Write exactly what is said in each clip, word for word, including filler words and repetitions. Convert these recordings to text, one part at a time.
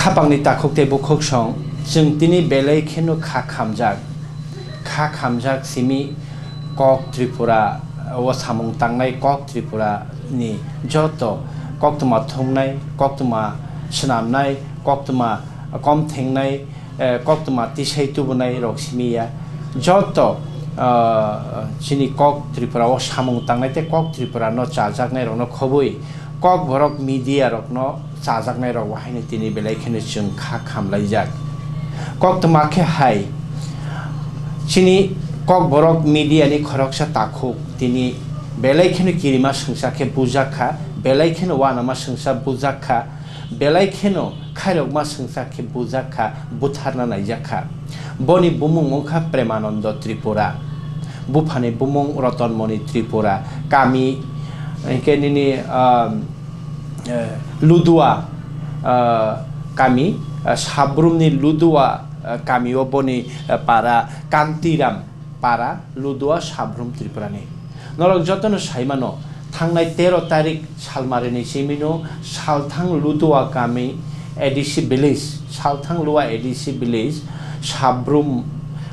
Khapangni takhuk tei bukhuk song, chwng tini belai kheno kha khamjak. Kha khamjak simi kok Tripura o samung tangnai kok Tripura ni joto koktwma thumnai, koktwma swnamnai, koktwma kom thengnai, eh, koktwma tisai tubunai rok simi ya. Joto, ah, chini kok Tripura o samung tangnai tei kok Tripura no chajaknai rok no khobwi Kokborok media rok no chajaknai rok bo haino tini belai kheno chwng kha khamlaijak. Koktwma khe hai, chini Kokborok media ni khoroksa takhuk tini belai kheno kirima swngsa khe bujak kha, belai kheno uanama swngsa bujak kha, belai kheno khairokma swngsa khe bujak kha, butharna naijak kha. Boni bumung wngkha Premanando Tripura, buphani bumung Rotonmoni Tripura, kami, hinkhe nini, ah, eh, Ludua, ah, kami, ah, Sabrumni Ludua, ah, kami o boni, ah, para Kantiram para Ludua Sabrum Tripurani. Norok jotono saimano, thangnai tero tarik salmarini simino Salthang Ludua kami A D C village, Salthang Lua A D C village, Sabrum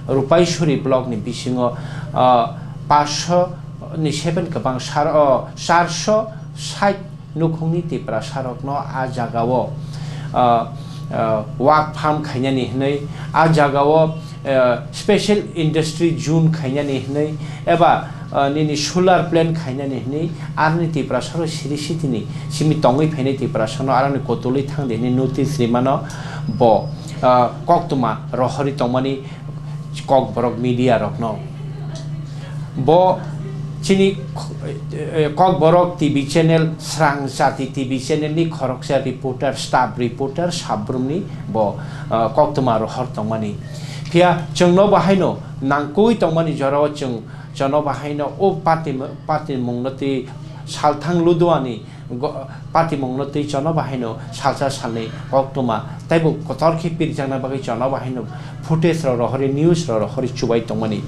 Rupaisuri block ni bisingo, ah, paanch sho ni seven kwbang sar, oh, char sho sait nukhungni Tiprasarokno a jagao, ah, ah, work farm khainani hwnwi, a jagao, ah, special industry zone khainani hwnwi, eba, ah, nini solar plant khainani hwnwi, aroni Tiprasarok siri sitini simi tongwi phainai Tiprasarokno aroni kotulwi thang di hwnwi notice rimano bo, ah, koktwma rohorwi tongmani Kokborok media rokno. Bo chini, eh, Kokborok T V channel, Srang Jati T V channel ni khoroksa reporter, staff reporter, Sabrumni bo, eh, koktwma rohor tongmani. Phiya chwngno bo haino nangkukwi tongmani jorao chwng, chwngno bo haino o party, party mungno twi Salthang Luduani go-, patimungno twi chwngno bo haino salsa salni koktwma teibo kotor khe pirjakna bagwi chwngno bo haino footage rok rohorwi, news rok rohorwi chubai tongmani.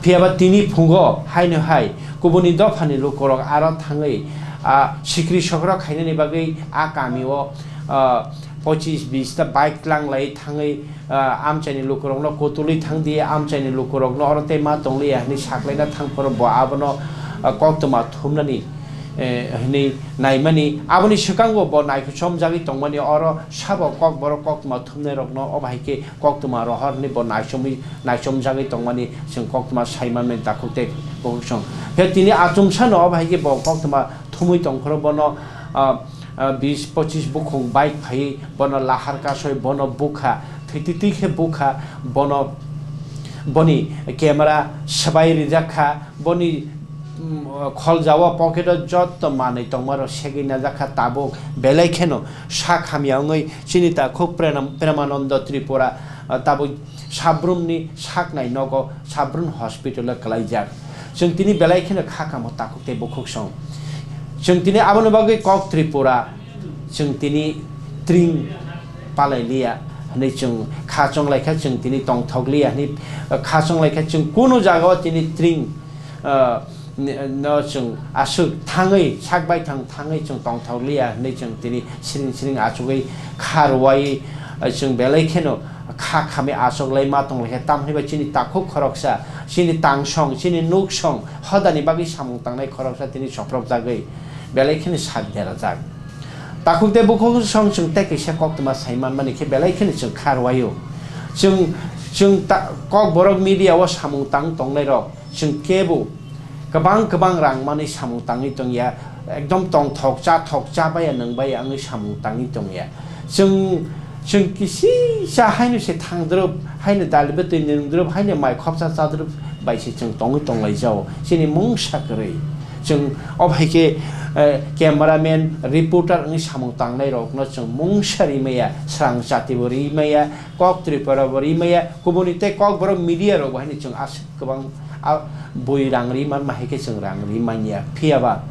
Phiya ba tini phungo haino hai kubuni dophani lukurok aro thangwi, ah, sikri sokro khainani bagwi a kamio, ah, pochis bis ta bike tlanglai thangwi, ah, amchaini lukurokno kotulwi thang di, amchaini lukurokno oro tei ma tongliya hwnwi saklaina thang phoro bo abono, ah, koktwma thumnani, eh, hwnwi naimani. Aboni swkango bo naichomjagwi tongmani, oro sabo Kokborok koktwma thumnairokno obo hai khe koktwma rohor hwnwi bo naichomwi, naichomjagwi tongmani chwng koktwma sai manmani takhuk tei bukhuk song. Phiya tini achomsano obo hai khe bo koktwma thumwi tong phoro bono, ah, ah, bis pochis bukhuk bike phaiwi bono lahar kasoi bono bukha, thwitwi twi khe bukha, bono, boni camera swbai rijak kha, boni, mm, kholjao pocket o joto manwi tongmarok segwi najak kha, tabuk belai kheno sak hamya wngwi chini takhuk Prena-, Premanando Tripura, ah, tabuk Sabrumni saknai nogo Sabrum hospital o kwlaijak. Chwng tini belai kheno kha kamo takhuk tei bukhuk song. Chwng tini aboni bagwi kok Tripura, chwng tini tring palai liya hwnwi chwng kha chonglai kha, chwng tini tongthok liya hwnwi kha chonglai kha, chwng kunu jagao tini tring, ah, no chwng aswk thangwi, sak baithang thangwi chwng tongthok liya hwnwi chwng tini siring siring achugwi kha rwui, ah, chwng belai kheno kha khamwi achuklai ma tonglaikha. Tamni bai chini takhuk khoroksa, chini tangsong, chini nuksong, hodani bagwi samung tangnai khoroksa tini sophrokjagwi belai kheno sak derajak. Takhuk tei bukhuk song chwng tei kaisa koktwma sai manmani khe belai kheno chwng kha rwui o. Chwng, chwng ta-, Kokborok media o samung tang tongnairok, chwng kebo kwbang kwbang rang manwi samung tangwi tongya, ekdom tongthok chathok chabaya nwngbaya wngwi samung tangwi tongya. Chwng, chwng kisisa haino se thangdrop, haino dal bwtwi nungdrop, haino mai khopsa chadrop bai se chwng tongwi tonglaijao. Chini mungsa kwrwi. Chwng o hai khe, eh, cameraman, reporter wngwi samung tangnairokno chwng mungsa rimaya, Srang Jati bo rimaya, Kok Tripura bo rimaya, kubuni tei Kokborok media rok bo haino chwng aswk kwbang, a, bui rang ri man ma hai khe chwng rang ri manya. Phiya ba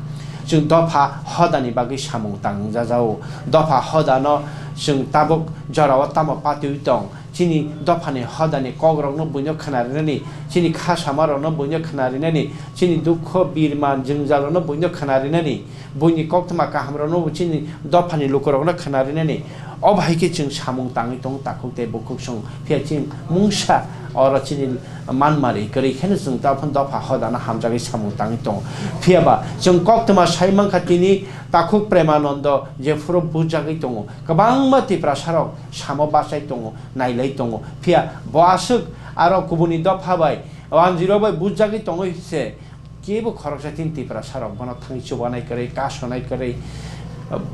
chwng dopha hodani bagwi samung tang jajao. Dopha hodano chwng tabuk jorao tamo patiwi tong. Chini dophani hodani kokrokno buino khna rinani, chini kha samarokno buino khna rinani, chini dukho birman jwngjalrokno buino khna rinani, buini koktwma kahamrokno bo chini dophani lukurokno khna rinani. Obo hai khe chwng samung tangwi tongo takhuk tei bukhuk song. Phiya chini mungsa oro chini manmari kwrwi kheno chwng taphano dopha hodano hamjagwi samung tangwi tongo. Phiya ba chwng koktwma sai mankha tini takhuk Premanando jephuru bujagwi tongo. Kwbangma Tiprasarok samo bachai tongo, nailai tongo. Phiya bo aswk aro kubuni dopha bai, wanjwirok bai bujagwi tongwi se kebo khoroksa tin Tiprasarok bono thangwi chubanai kwrwi, kasonai kwrwi,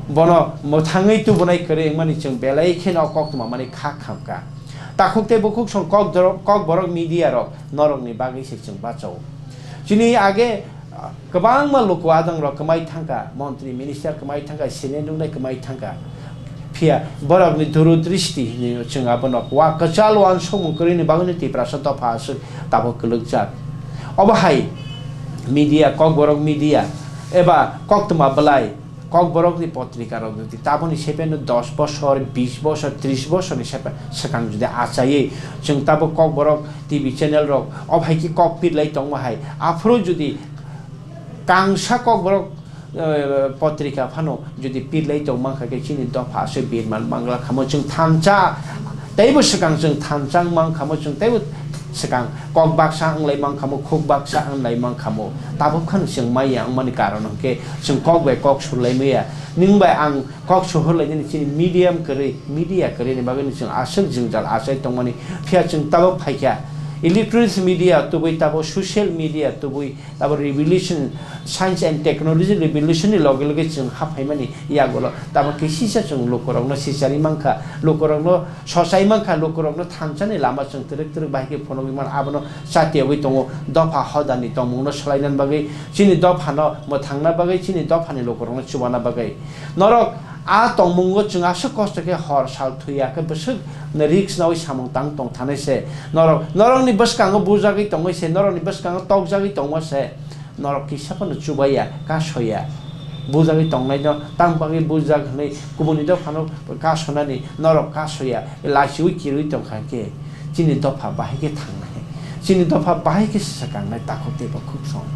bono mwthangwi tubunai kwrwi wngmani chwng belai kheno o koktwma mani kha khamkha. Takhuk tei bukhuk song kok dorok, kokborok media rok norokni bagwi se chwng bachao. Chini age, ah, kwbangma luku adongrok kwmai thangkha, montri minister kwmai thangkha, sine nungnai kwmai thangkha. Phiya borokni durudristi hinwi chwng abono wa kwchal wansukmung kwrwini bagwino Tiprasa dopha aswk tabuk kwlwkjak. Obo hai media, kokborok media eba koktwma bwlai, kokborokni potrika rok jodi taboni sepeno dos bosor, bis bosor, tris bosorni sepe-, swkang jodi achaiwi chwng tabuk kokborok T V channel rok obo hai khe kok pirlai tongma hai, aphuru jodi kangsa kokborok, eh, potrika phano jodi pirlai tong mankha khe chini dopha se birman mangla khamo chwng thansa teibo swkang chwng thansa wng mankha mo chwng teibo swkang kok baksa wnglai mankha mo khuk baksa wnglai mankha mo tabuk phano chwng maya wngmani karon hwnkhe chwng kok bai kok surlai maya nwng bai ang kok suhurlai nini chini medium kwrwi media kwrwi ni bagwi chwng aswk jwngjal achai tongmani phiya chwng tabuk phaikha electronics media tubui tabuk social media tubui Abo revolution, science and technology revolution ni loge loge chwng haphaimani yagulo tamo kisisa chwng lukurokno sichari mankha, lukurokno sochai mankha, lukurokno thansa ni lama chwng twrwk twrwk bahai khe phunugwi mano, abono chatiyogwi tongo dopha hodani tongmungno swlainani bagwi, chini dophano mwthangna bagwi, chini dophani lukurokno chubana bagwi. Norok a tongmungo chwng aswk kosto khe hor sal thwi ya khe bwswk risk nawi samung tang tong thanai se. Norok, norokni bwskango bujagwi tongwi se, norokni bwskango tokjagwi tongma se. Norok kisa phano chubaiya, kasoya. Bujagwi tongnaino tang bagwi bujak hwnwi kubuni dophano kasonani norok kasoya, lachiui kirui tongkha khe chini dopha bahai khe thangnai. Chini dopha bahai khe swkangnai takhuk tei bukhuk song.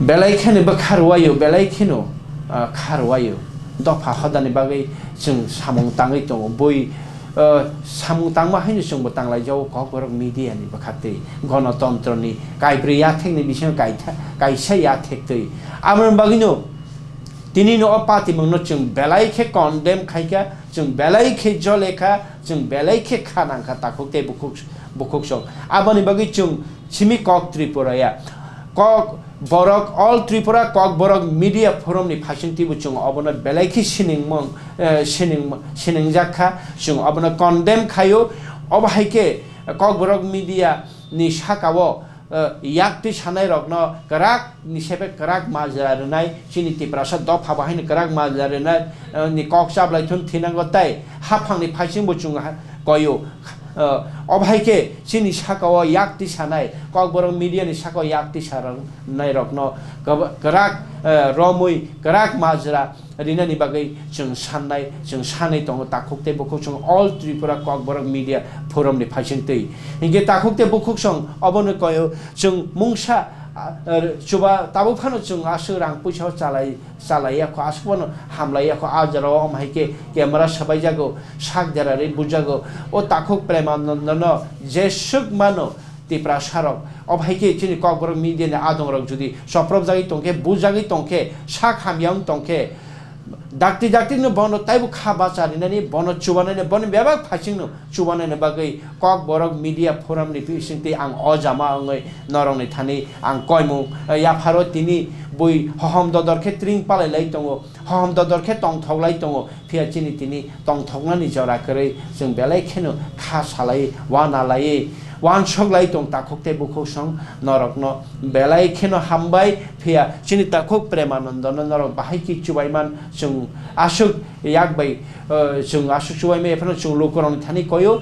Belai kheno bwkha rwuaio, belai kheno, ah, kha rwuaio. Dopha hodani bagwi chwng samung tangwi tongo. Bui, ah, samung tangma haino chwngbo tanglaijago Kokborok media ni bwkhaktwi. Gonotontro ni kaibrwi yathek ni bisingo kaitha-, kaisa yathek twi. Aboni bagwino tini no o patimung no chwng belai khe condemn khaikha, chwng belai khe jolekha, chwng belai khe kha nangkha takhuk tei bukhuk, bukhuk song. Aboni bagwi chwng simi kok Tripura ya. Kok borok, All Tripura Kokborok Media Forum ni phaising twibo chwng obono belai khe siningmung, eh, sining-, siningjak kha, chwng obono condemn khaio. Obo hai khe Kokborok media ni saka o, eh, yak twi sanai rokno kwrak ni sebe kwrak majra rwnai, chini Tiprasa dopha bo haino kwrak majra rwnai, eh, ni kok chablai thun thinango tei haphang ni phaising bo chwng ha-, koio. Eh, obo hai khe chini saka o yak twi sanai, Kokborok media ni saka o yak twi sanai rokno kwb-, kwrak, eh, romwi kwrak majra rinani bagwi chwng sannai, chwng sanwi tongo takhuk tei bukhuk song All Tripura Kokborok Media Forum ni phaising twi. Hinkhe takhuk tei bukhuk song obono koyo chwng mungsa, ah, chuba tabuk phano chwng aswk rang puisa o chalai, chalai ya kho, aswk phano hamlai ya kho, ah jora o omo hai khe camera sabai jago, sak dera ri bujago. O takhuk Premanando no jeswk mano, Tiprasa rok, obo hai khe chini Kokborok media ni adong rok jodi chopropjagwi tongkhe, bujagwi tongkhe, sak hamya wng tongkhe, dakti dakti no bono taibo kha bacha rinani, bono chubanani, boni bebak phaising no chubanani bagwi Kokborok Media Forum ni bising twi ang o jama wngwi norok ni thani ang koimung, eh, yapharo tini bui hohom dodor khe tring palai lai tongo, hohom dodor khe tongthok lai tongo. Phiya chini tini tongthoknani jora kwrwi chwng belai kheno kha salai, uana laiwi, uansuk lai tong takhuk tei bukhuk song norokno belai kheno hambai. Phiya chini takhuk Premanandono norok bahai khe chubaiman chwng aswk yak bai, eh, chwng aswk chubaimaya phano chwng lukurokni thani koyo.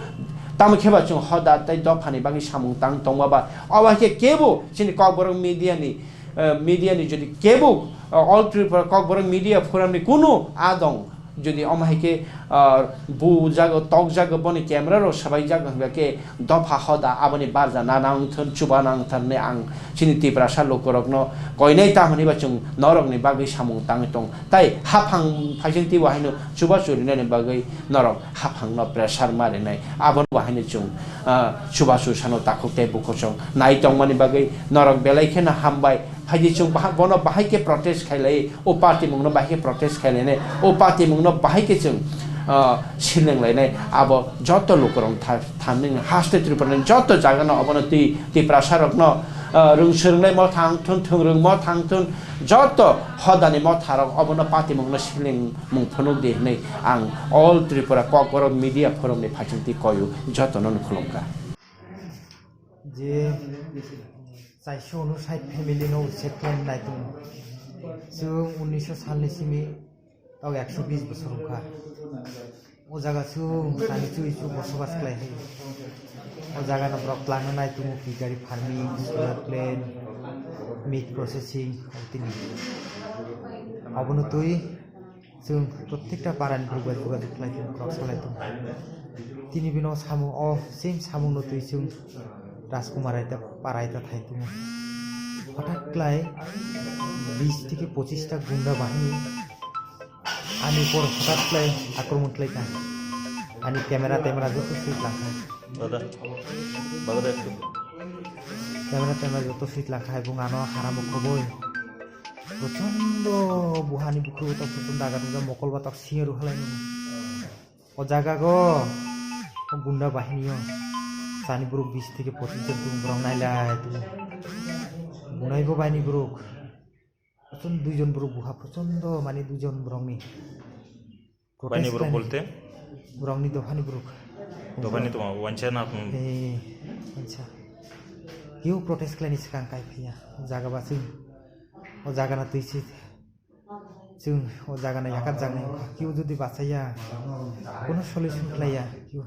Tamo khe ba chwng hoda tei dophani bagwi samung tang tongma ba. Obo hai khe kebo chini Kokborok media ni, eh, media ni jodi kebo, eh, All Tripura Kokborok Media Forum ni kunu adong Jodi omo hai khe, ah, bu jago, tok jago, boni camera rok sabai jago hingba khe dopha hoda aboni barja na nang thun, chuba nang thun hinwi ang chini Tiprasa lukurokno koinai, tamoni ba chwng norokni bagwi samung tangwi tong. Tai haphang phaising twibo haino chuba churinani bagwi norok haphangno pressure ma rinai. Aboni bo haino chwng, ah, chuba chusano takhuk tei bukhuk chwng nai tongmani bagwi norok belai kheno hambai. Phaidi chwng baha-, bono bahai khe protest khailai, o party mungno bahai khe protest khailai, o party mungno bahai khe chwng, ah, siling lainai. Abo joto lukurok tha-, thamni haste Tripura ni joto jaga no obono twi Tiprasa rokno, ah, rwng swrwnglai mo thang thun, thung rwng mo thang thun, joto hodani motha rok obono party mungno siling mung phunuk di hinwi ang all Tripura Kokborok media forum ni phaising twi koyu joto no khulumkha. Je chaisho uno sait family no set khlai nai tongo. Chwng unisho salni simi tok ekso bis bosor wngkha. O jaga chwng sani chwi chwng bosobas khlai hai. O jaga no borok twlangna nai tongo, pigari farming, solar plant, meat processing, tini. Abono twi Chwng protekta parani borok bai jogajog khlai tongo, khorok salai tongo. Tini bino samung, o same samungno twi chwng Rajkumar Raita, Paraita thai tongo. Hothat khlai bis theke pochis ta gunda bahini ani por hothat khlai akromon khlai kha. Ani camera temera joto swi langkha. Dada, bagada ektu. Camera temera joto swi langkha, ebong ano haramo khoboi. Prochondo buhani bukhuk tok prochondo daga nukjak, mokol batok singero halai nung. O jaga go, o gunda bahini o. Sani borok bis theke pochis jon tung borok nailai tung. Bunai bo baini borok. Prochondo duijon borok buha, prochondo mani duijon borokni. Protest Baini borok khlaini. Bolte? Borokni dophani borok. Dophani tongma, wansa na, hmm. Eh, wansa. Keu protest khlaini swkang kai phiya. Jaga ba chwng. O jaga na twi si. Chwng o jaga na yakat jaga na. Keu jodi bachaya. Kono solution khlaiya. Keu.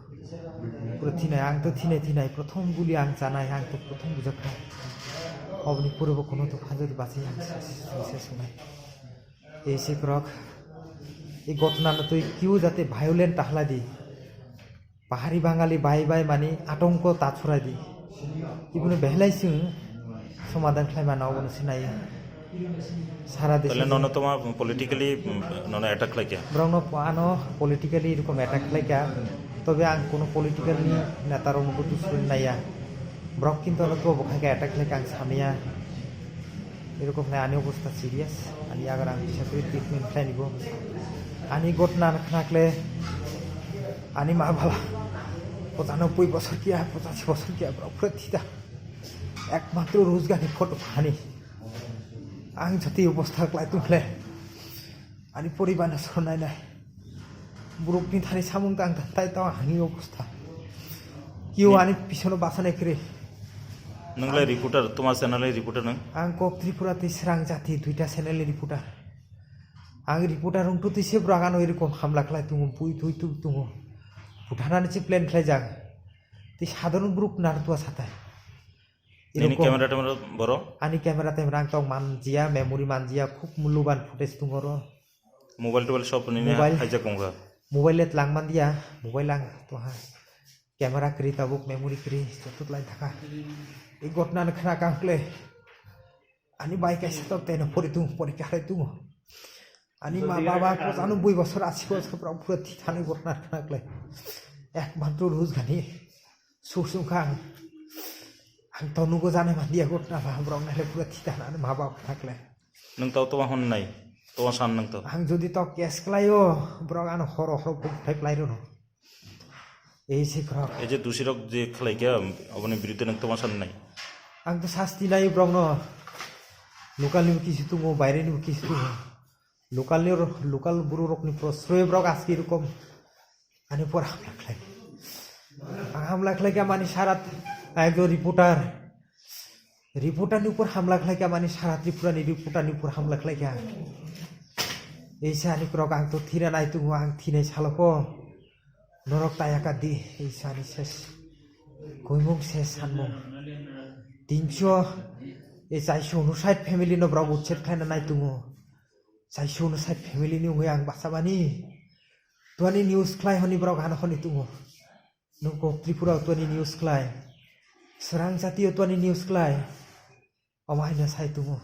Pura thinai, ang to thinai, thinai. Prothom guli ang chanai, ang to prothom bujakha. Oboni pore bo kono to phajodi bachaya ang se, se, se, se, sunai. Ei sikrok, ei ghotona no twi keu jate violent ta khlai di. Pahari Bangali bai bai mani atongko ta churai di. Ibuno behlai chwng somadan khlai mano, obono sinai. Sara desh. Tale nono toma politically, mm, nono attack khlai kya? Borokno po-, ano politically erokom attack khlai kya. Tobe ang kono political ni neta rokno bo dusuri naiya. Borok kintu ano to bo khai khe attack khlai kha ang samya. Erokom khe ani obostha serious, ani agar ang bisa khe treatment khlai nibo. Ani ghotona khna khle ani ma baba pochanobboi bosor kiya, pochashi bosor kiya, borok pura thita. Ekmatro Rujgani photo hani. Ang jati obostha khlai tung khle. Ani poribar no soro nai nai. Borok ni thani samung tang tang tai tong ani obostha. Keu Ni- ani pisono basa nai kre. Nwng lai reporter, toma channel lai reporter nwng? Ang Kok Tripura tei Srang Jati duita channel ni reporter. Ang reporter wng tu twi se borok ano erokom hamla khlai tongo, bui twi twi tongo. Buthanani se plan khlai jak. Tei sadharon borok narwkha satai. Nini erokom camera tamera boro? Ani camera tamera ang tong manjia, memory manjia, khub mulluban footage tongo oro. Mobile tobile sob nini Mobile. Haijak wngkha? Mobile le tlang mandia, mobile ang tongha. Camera kwrwi tabuk, memory kwrwi, joto lai thaka. I ghotona no khna kang kle. Ani bai kaisa tok teno pori tung, pori kare tungo. Ani ma baba pochano bui bosor, asi bosor borok pura thithani ghotona khna kle. Ekmatro Rujgani. Suk suk kha ang. Ang to nugo jana mandia ghotona ba borok nai le pura thithani ani ma baba khna kle. Nwng to toma hwn nai, toma san nwng to. Ang jodi to case khlaio, borok ano horo horo buk thai khlai rwno. Ei se khorok. Ei je dusirok je khlai khe, aboni biruddhe nwng toma san nai. Ang to sasti nai borokno. Local ni bo kisu tongo, baire ni bo kisu tongo. Local ni ro-, local buru rokni prosroy borok aski rokom. Ani por hamla khlai. Ang hamla khlai kha mani sarat, ekjon reporter. Reporter ni upor hamla khlai kha mani sara Tripura ni reporter ni upor hamla khlai kha. Ei sani krok ang to thina nai tungo, ang thinai salo ko. Norok taya ka di, ei sani ses. Koimung ses sanmung. Tinso, ei chaiso no side family no borok uchet khlaina nai tungo. Chaiso no side family ni wngwi ang basa mani. Twani news khlai hwnwi borok ano hwnwi tongo. Nwng kok Tripura o twani news khlai. Srang jati o twani news khlai. Omo haino sai tongo.